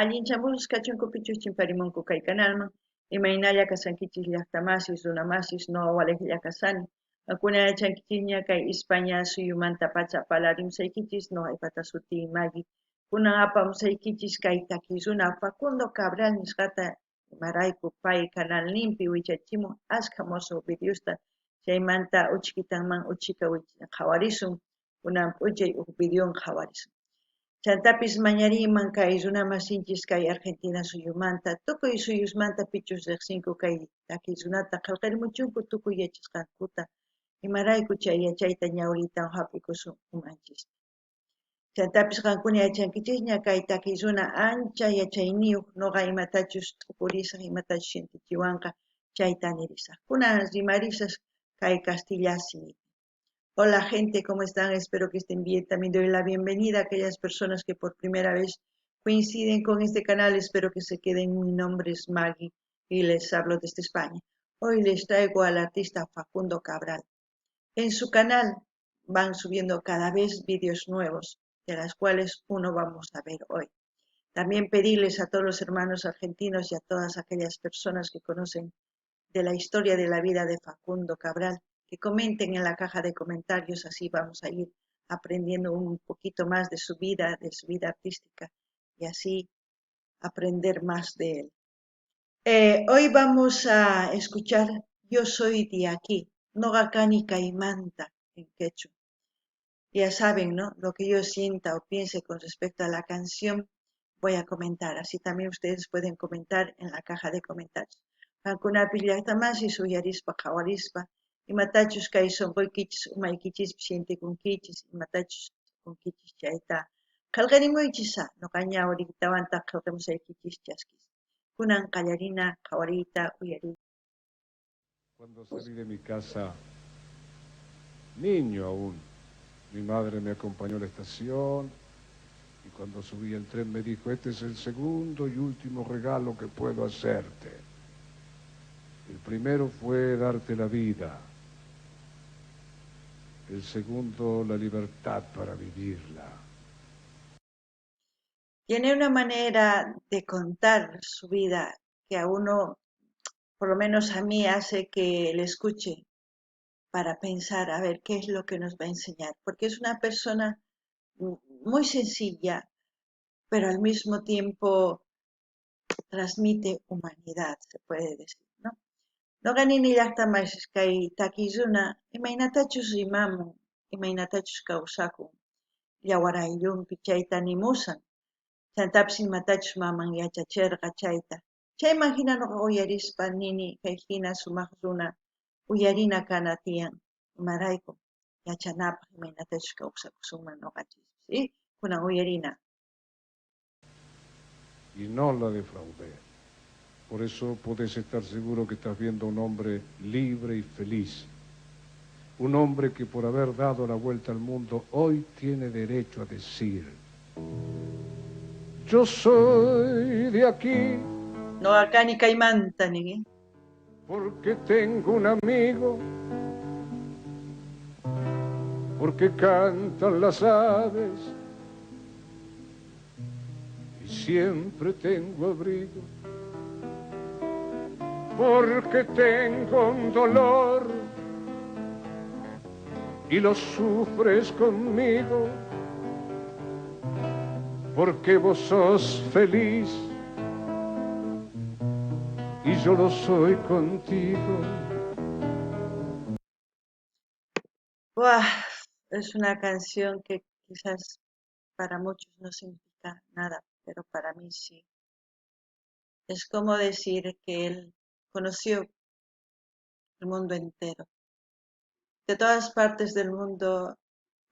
Allinchamusqa kachunku pichus chimparimunku kay kanalman. Imaynalla kashankichis llaqtamasis, runamasis, noqa walejlla kashani. Qankuna yachankichisña kay España suyumantapacha parlarimusaykichis, noqaypata sutiy Magui. Kunan apamusaykichis kay takiy runa Facundo Cabral nisqata, imarayku pay kanalninpi wichachimun askha mosoj videosta, chaymanta uchkitanman uchika qhawarisun, kunan p'unchay uj videon qhawarisun. Chantapis mañariyman kay runamasinchis kay Argentina suyumanta, tukuy suyusmanta pichus riqsinku kay takiy runata qhelqarimuchunku tukuy yachasqankuta, imarayku chay yachayta ñawriytawan hap'ikusun umanchispi. Chantapis qankuna yachankichisña kay takiy runa ancha yachayniyuq, noqa imatachus t'ukurisaj, imatachus sientichiwanqa chayta nirisaj. Kunan rimarisaj kay kastilla simipi. Hola gente, ¿cómo están? Espero que estén bien. También doy la bienvenida a aquellas personas que por primera vez coinciden con este canal. Espero que se queden. Mi nombre es Maggie y les hablo desde España. Hoy les traigo al artista Facundo Cabral. En su canal van subiendo cada vez vídeos nuevos, de las cuales uno vamos a ver hoy. También pedirles a todos los hermanos argentinos y a todas aquellas personas que conocen de la historia de la vida de Facundo Cabral, que comenten en la caja de comentarios, así vamos a ir aprendiendo un poquito más de su vida artística, y así aprender más de él. Hoy vamos a escuchar Yo soy de aquí, Noqa kani kaymanta en quechua. Ya saben, ¿no? Lo que yo sienta o piense con respecto a la canción, voy a comentar. Así también ustedes pueden comentar en la caja de comentarios. Qankunapi llaqtamasis uyarispa qhawarispa imatachus kay sunquykichis umaykichispi sientikunkichis, imatachus kunkichis chayta qhelqarimuychis, noqa ñawriytawantaq qhelqamusaykichis chaskis. Kunan qallarina qhawariyta uyariyta. Cuando salí de mi casa, niño aún, mi madre me acompañó a la estación y cuando subí al tren me dijo: "Este es el segundo y último regalo que puedo hacerte. El primero fue darte la vida, el segundo, la libertad para vivirla". Tiene una manera de contar su vida que a uno, por lo menos a mí, hace que le escuche para pensar a ver qué es lo que nos va a enseñar, porque es una persona muy sencilla, pero al mismo tiempo transmite humanidad, se puede decir, ¿no? Noqa nini llaqtamasis kay takiy runa imaynatachus rimamun, imaynatachus kawsakun yawar ayllunpi chayta nimusan, chantapis imatachus maman yachacherqa chayta. Chayman hina noqa uyarispa nini kay hina sumaq runa uyarina kana tiyan, imarayku yachanapaq imaynatachus kawsakusunman noqanchis, ¿sí? Kunan uyarina. Y no la defraudé. Por eso podés estar seguro que estás viendo a un hombre libre y feliz. Un hombre que por haber dado la vuelta al mundo hoy tiene derecho a decir: "Yo soy de aquí". Noqa kani kaymanta nin, ¿eh? Porque tengo un amigo, porque cantan las aves y siempre tengo abrigo, porque tengo un dolor y lo sufres conmigo, porque vos sos feliz y yo lo soy contigo. Buah, es una canción que quizás para muchos no significa nada, pero para mí sí. Es como decir que él conoció el mundo entero. De todas partes del mundo,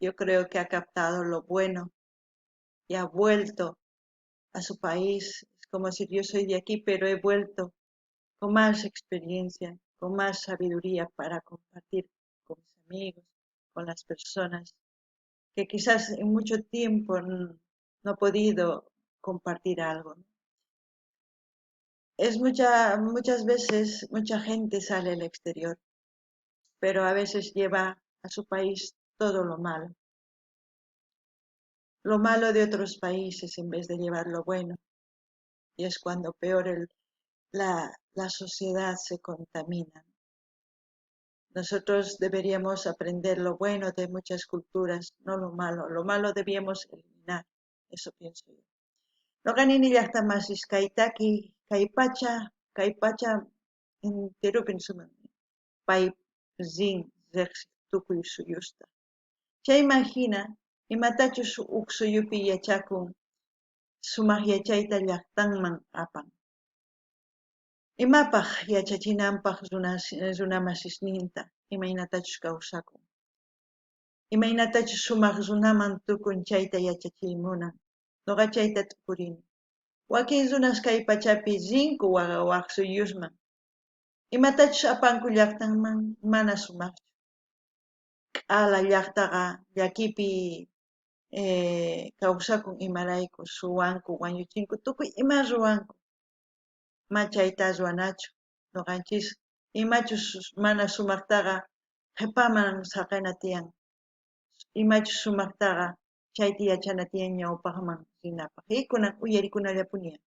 yo creo que ha captado lo bueno y ha vuelto a su país. Es como decir: "Yo soy de aquí, pero he vuelto con más experiencia, con más sabiduría para compartir con mis amigos, con las personas que quizás en mucho tiempo no he podido compartir algo", ¿no? Muchas veces mucha gente sale al exterior, pero a veces lleva a su país todo lo malo. Lo malo de otros países en vez de llevar lo bueno. Y es cuando peor la sociedad se contamina. Nosotros deberíamos aprender lo bueno de muchas culturas, no lo malo. Lo malo debíamos eliminar, eso pienso yo. Noqa nini llaqta masis kay taki, kay pacha, kay pacha enterupin suman pay rin riqsiq tukuy suyusta. Chayman hina imatachus huk suyupi yachakun, sumaq yachayta llaqtanman apan. Imapaq yachachinanpaq runamasisninta, imaynatachus kawsakun. Imaynatachus sumaq runaman tukun chayta yachachiy munan. Noqa chayta t'ukurini. Wakin runas kay pachapi rinku waq suyusman. Imatachus apanku llaqtanman mana sumaqchu. Q'ala llaqtaqa llakipi kawsakun imarayku, suwanku, wañuchinku, tukuy ima ruwanku. Ma chayta ruwanachu. Noqanchis imachus mana sumaqtaqa qhipaman saqena tiyan. Imachus sumaqtaqa chayta yachana tiyan ñawpaqman rinapaq. Kunan uyarikunallapuni.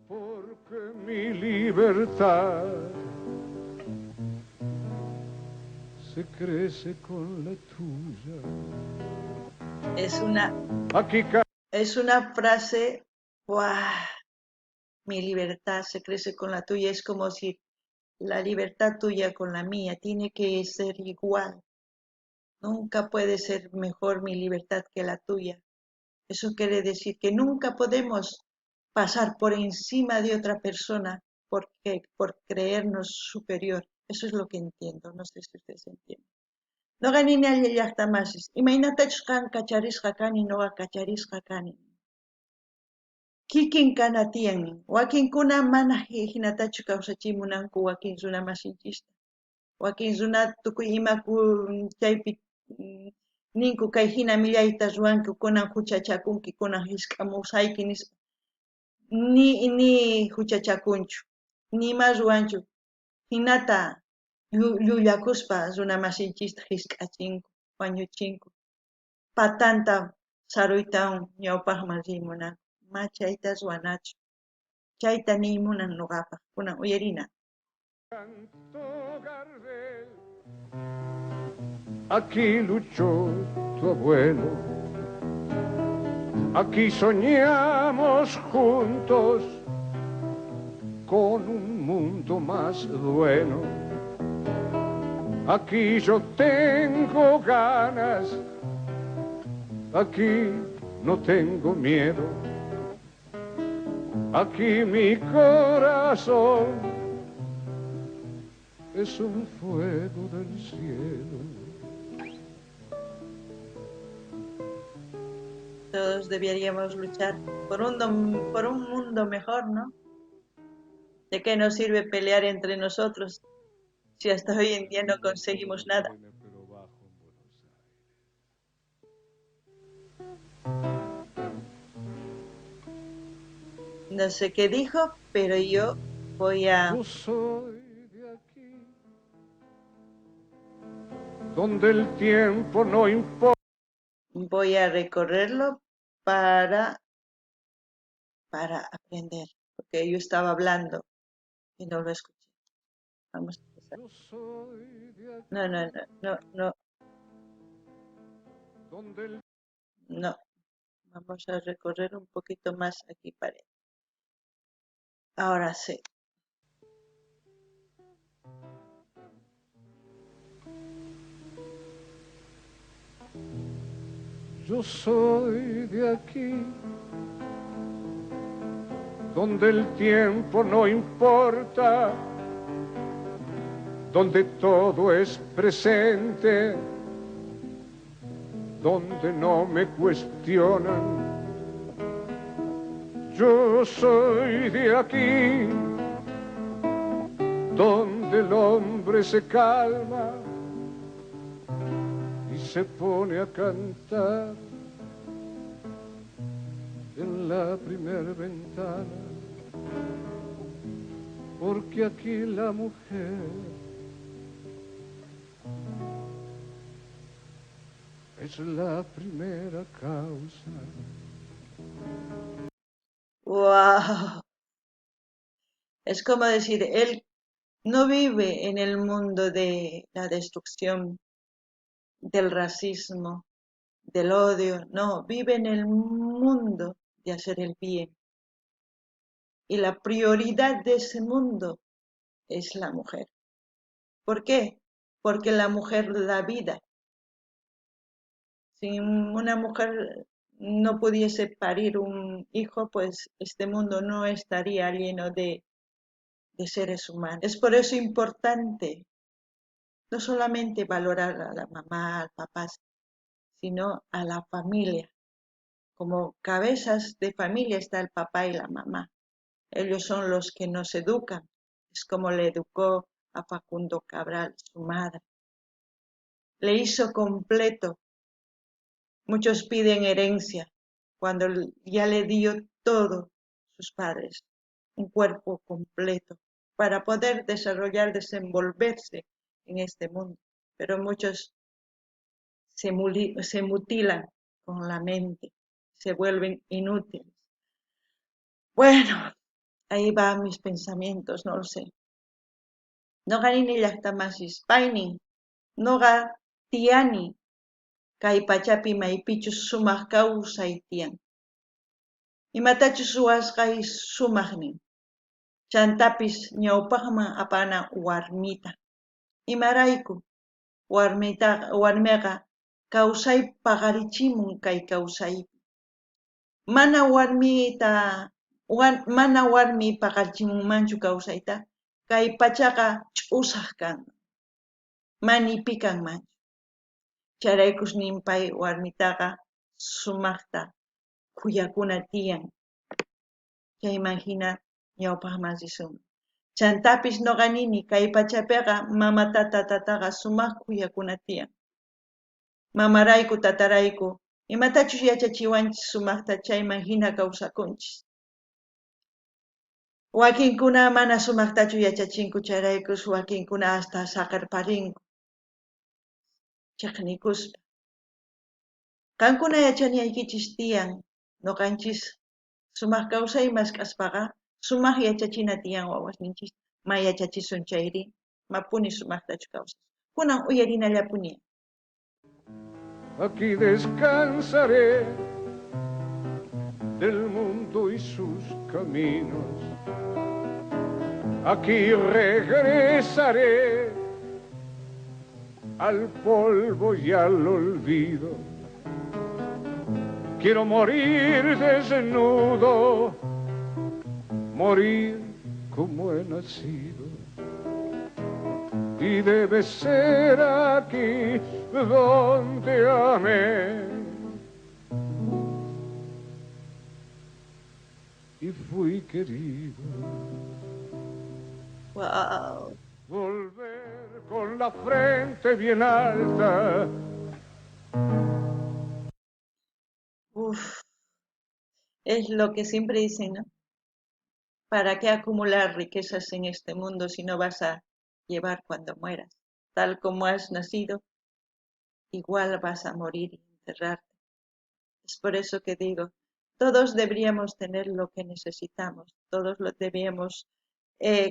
Porque mi libertad se crece con la tuya. Es Aquí una frase, ¡buah! Mi libertad se crece con la tuya. Es como si la libertad tuya con la mía tiene que ser igual. Nunca puede ser mejor mi libertad que la tuya. Eso quiere decir que nunca podemos pasar por encima de otra persona por creernos superior. Eso es lo que entiendo. No sé si ustedes entienden. Noqa nini allin llaqta masis. Imaynatachus qan kacharisqa kani, noqa kacharisqa kani. Kikin kana tiyan. Wakinkuna mana hinatachu kawsachimunanku wakin runa masinchista. Wakin runa tukuy ima chaypi ninku kay hina millayta ruwanku, kunan huchachakunki, kunan hisk'amusayki nispa. Ni huchachakunchu, ni ima ruwanchu. Hinata llullakuspa runa masinchista hisk'achinku, wañuchinku. Patanta saruytawan ñawpaqman rimunanku. Ma chayta ruwanachu. Chayta niy munan noqapaq. Kunan uyarina. Canto Gardel, aquí luchó tu abuelo, aquí soñamos juntos con un mundo más bueno. Aquí yo tengo ganas, aquí no tengo miedo, aquí mi corazón es un fuego del cielo. Todos deberíamos luchar por un mundo mejor, ¿no? ¿De qué nos sirve pelear entre nosotros si hasta hoy en día no conseguimos nada? No sé qué dijo, pero yo voy a... Yo soy de aquí, donde el tiempo no importa. Voy a recorrerlo para aprender, porque yo estaba hablando y no lo escuché. Vamos a empezar. Yo soy de aquí. No, no, no, no, no. Donde el No. Vamos a recorrer un poquito más aquí para. Ahora sí. Yo soy de aquí, donde el tiempo no importa, donde todo es presente, donde no me cuestionan. Yo soy de aquí, donde el hombre se calma y se pone a cantar en la primer ventana, porque aquí la mujer es la primera causa. ¡Wow! Es como decir, él no vive en el mundo de la destrucción, del racismo, del odio, no, vive en el mundo de hacer el bien. Y la prioridad de ese mundo es la mujer. ¿Por qué? Porque la mujer da vida. Si una mujer no pudiese parir un hijo, pues este mundo no estaría lleno de seres humanos. Es por eso importante no solamente valorar a la mamá, al papá, sino a la familia. Como cabezas de familia está el papá y la mamá. Ellos son los que nos educan. Es como le educó a Facundo Cabral, su madre. Le hizo completo. Muchos piden herencia cuando ya le dio todo sus padres, un cuerpo completo para poder desarrollar, desenvolverse en este mundo. Pero muchos se mutilan con la mente, se vuelven inútiles. Bueno, ahí van mis pensamientos, no lo sé. Noqa nini llaqtamasis, paynin, noqa tiyani kay pachapi maypichus sumaq kawsay tiyan. Imatachus ruwasqay sumaqnin. Chantapis ñawpaqman apana warmita. Imarayku warmiqa kawsay paqarichimun kay kawsaypi. Mana warmi paqarichimunmanchu kawsayta, kay pachaqa ch'usaq kanman, mani pi kanmanchu. Chayraykus nin pay warmitaqa sumaqta khuyakuna tiyan. Chayman hina ñawpaqman risunman. Chantapis noqa nini kay pachapiqa mama tata tataqa sumaq khuyakuna tiyan. Mamarayku tatarayku imatachus yachachiwanchis sumaqta chayman hina kawsakunchis. Wakinkuna mana sumaqtachu yachachinku chayraykus wakinkuna hasta saqerparinku chiqnikuspa. Qankuna yachanaykichis tiyan noqanchis sumaq kawsay mask'aspaqa sumaq yachachina tiyan wawasninchis ma yachachisun chayri mapuni sumaqtachu kawsasun. Kunan uyarinallapuni. Aquí descansaré del mundo y sus caminos. Aquí regresaré al polvo y al olvido. Quiero morir desnudo, morir como he nacido. Y debe ser aquí donde amé y fui querido. Wow. Volver con la frente bien alta. Uf, es lo que siempre dicen, ¿no? ¿Para qué acumular riquezas en este mundo si no vas a llevar cuando mueras? Tal como has nacido, igual vas a morir y enterrarte. Es por eso que digo, todos deberíamos tener lo que necesitamos, todos lo debíamos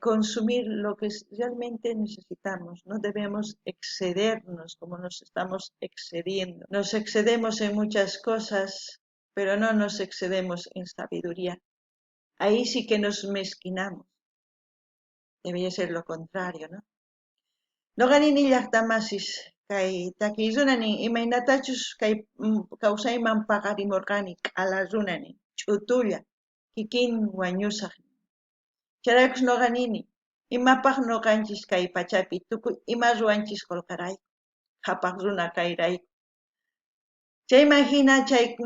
consumir lo que realmente necesitamos, no debemos excedernos como nos estamos excediendo. Nos excedemos en muchas cosas, pero no nos excedemos en sabiduría. Ahí sí que nos mezquinamos. Debería ser lo contrario, ¿no? Noqa nini llaqtamasis kay takiy runani imaynatachus kay kawsayman paqarimurqani q'ala runani ch'utulla kikin wañusaq. Chayraykus noqa nini imapaq noqanchis kay pachapi tukuy ima ruwanchis qullqarayku qhapaq runa kayrayku. Chayman hina chay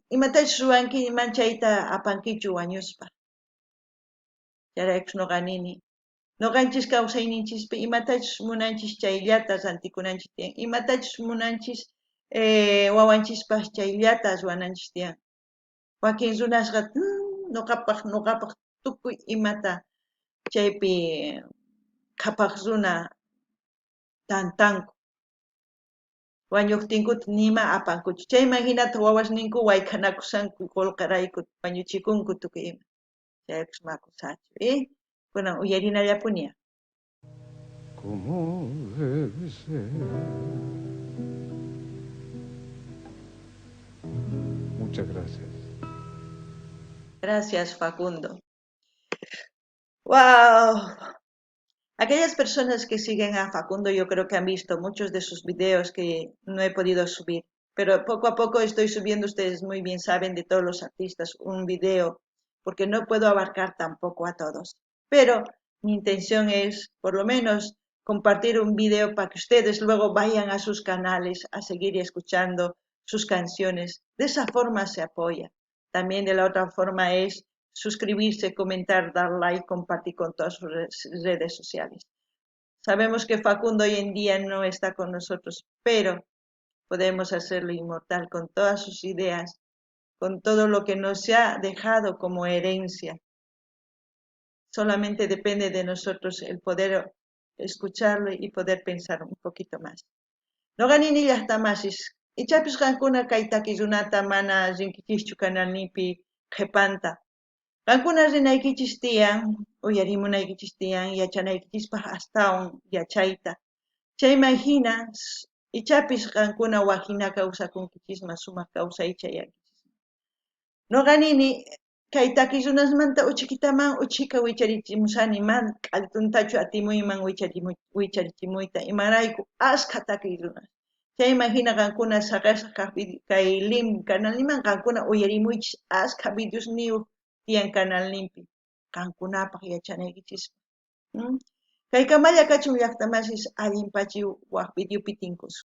imatachus ruwankiman chayta apankichu wañuspa. Chayraykus noqa nini noqanchis kawsayninchispi imatachus munanchis chayllata rantikunanchis tiyan, imatachus munanchis wawanchispaq chayllata ruwananchis tiyan. Wakin runasqa noqapaq tukuy imata chaypi qhapaq runa tantanku. Wañojtinkutaj nima apankuchu. Chayman jinataj wawasninku wayk'anakushanku qolqerayku wañuchikunku tukuy ima. Chaypis makusachu, eh? Kunan uyarinallapuni. Como debe ser. Muchas gracias. Gracias, Facundo. ¡Wow! Aquellas personas que siguen a Facundo yo creo que han visto muchos de sus videos que no he podido subir, pero poco a poco estoy subiendo, ustedes muy bien saben, de todos los artistas un video, porque no puedo abarcar tampoco a todos. Pero mi intención es, por lo menos, compartir un video para que ustedes luego vayan a sus canales a seguir escuchando sus canciones. De esa forma se apoya. También de la otra forma es suscribirse, comentar, dar like, compartir con todas sus redes sociales. Sabemos que Facundo hoy en día no está con nosotros, pero podemos hacerlo inmortal con todas sus ideas, con todo lo que nos ha dejado como herencia. Solamente depende de nosotros el poder escucharlo y poder pensar un poquito más. Noqa nini llaqtamasis, ichapis qankuna kay takikunata mana rinkichischu kanalnipi qhepanta. Qankuna rinaykichis tiyan, uyarimunaykichis tiyan, yachanaykichispaj astawan yachayta. Chayman hina, ichapis qankuna wajina kawsakunkichisman, sumaq kawsay chayankichisman. Noqa nini, kay takikunasmanta uchikitaman uchika wicharichimusani, man k'altuntachu atimuyman wicharichimuyta, imarayku askha takikunas. Chayman hina qankuna saqesaq kay link kanalniman qankuna uyarimuychis askha videos niyuq tiyan kanalninpi qankunapaq yachanaykichispaq. Kaykamalla kachun llaqtamasis allin pachi waj videopi tinkusun.